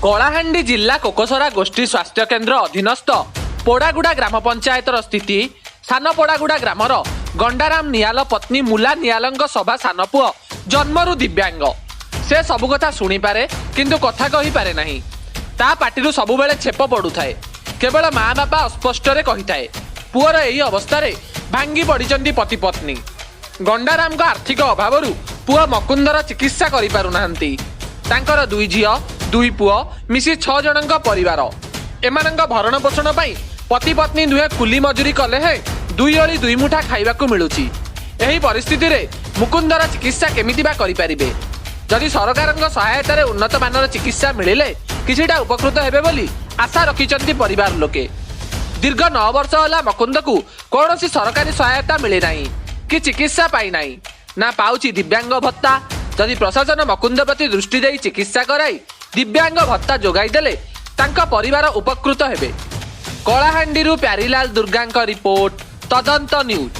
କଳାହାଣ୍ଡି ଜିଲ୍ଲା କୋକସରା ଗୋଷ୍ଠୀ ସ୍ୱାସ୍ଥ୍ୟ କେନ୍ଦ୍ର ଅଧୀନସ୍ଥ ପୋଡ଼ାଗୁଡ଼ା ଗ୍ରାମ ପଞ୍ଚାୟତର ସ୍ଥିତି ସାନପୋଡ଼ାଗୁଡ଼ା ଗ୍ରାମର ଗଣ୍ଡାରାମ ନିଆଲ ପତ୍ନୀ ମୁଲା ନିଆଲଙ୍କ ସଭା ସାନ ପୁଅ ଜନ୍ମରୁ ଦିବ୍ୟାଙ୍ଗ। ସେ ସବୁ କଥା ଶୁଣିପାରେ, କିନ୍ତୁ କଥା କହିପାରେ ନାହିଁ। ତା ପାଟିରୁ ସବୁବେଳେ ଛେପ ପଡୁଥାଏ। କେବଳ ମା ବାପା ଅସ୍ପଷ୍ଟରେ କହିଥାଏ। ପୁଅର ଏହି ଅବସ୍ଥାରେ ଭାଙ୍ଗି ପଡ଼ିଛନ୍ତି ପତି ପତ୍ନୀ। ଗଣ୍ଡାରାମଙ୍କ ଆର୍ଥିକ ଅଭାବରୁ ପୁଅ ମକୁନ୍ଦର ଚିକିତ୍ସା କରିପାରୁନାହାନ୍ତି। ତାଙ୍କର ଦୁଇ ଝିଅ, ଦୁଇ ପୁଅ ମିଶି 6 ଜଣଙ୍କ ପରିବାର। ଏମାନଙ୍କ ଭରଣ ପୋଷଣ ପାଇଁ ପତି ପତ୍ନୀ ଦୁହେଁ କୁଲି ମଜୁରୀ କଲେ ହେଁ ଦୁଇ ଓଳି ଦୁଇ ମୁଠା ଖାଇବାକୁ ମିଳୁଛି। ଏହି ପରିସ୍ଥିତିରେ ମୁକୁନ୍ଦର ଚିକିତ୍ସା କେମିତି ବା କରିପାରିବେ? ଯଦି ସରକାରଙ୍କ ସହାୟତାରେ ଉନ୍ନତ ମାନର ଚିକିତ୍ସା ମିଳିଲେ କିଛିଟା ଉପକୃତ ହେବେ ବୋଲି ଆଶା ରଖିଛନ୍ତି ପରିବାର ଲୋକେ। ଦୀର୍ଘ 9 ବର୍ଷ ହେଲା ମକୁନ୍ଦକୁ କୌଣସି ସରକାରୀ ସହାୟତା ମିଳିନାହିଁ କି ଚିକିତ୍ସା ପାଇନାହିଁ, ନା ପାଉଛି ଦିବ୍ୟାଙ୍ଗ ଭତ୍ତା। ଯଦି ପ୍ରଶାସନ ମକୁନ୍ଦ ପ୍ରତି ଦୃଷ୍ଟି ଦେଇ ଚିକିତ୍ସା କରାଇ ଦିବ୍ୟାଙ୍ଗ ଭତ୍ତା ଯୋଗାଇ ଦେଲେ ତାଙ୍କ ପରିବାର ଉପକୃତ ହେବେ। କଳାହାଣ୍ଡିରୁ ପ୍ୟାରିଲାଲ ଦୁର୍ଗାଙ୍କ ରିପୋର୍ଟ, ତଦନ୍ତ ନ୍ୟୁଜ୍।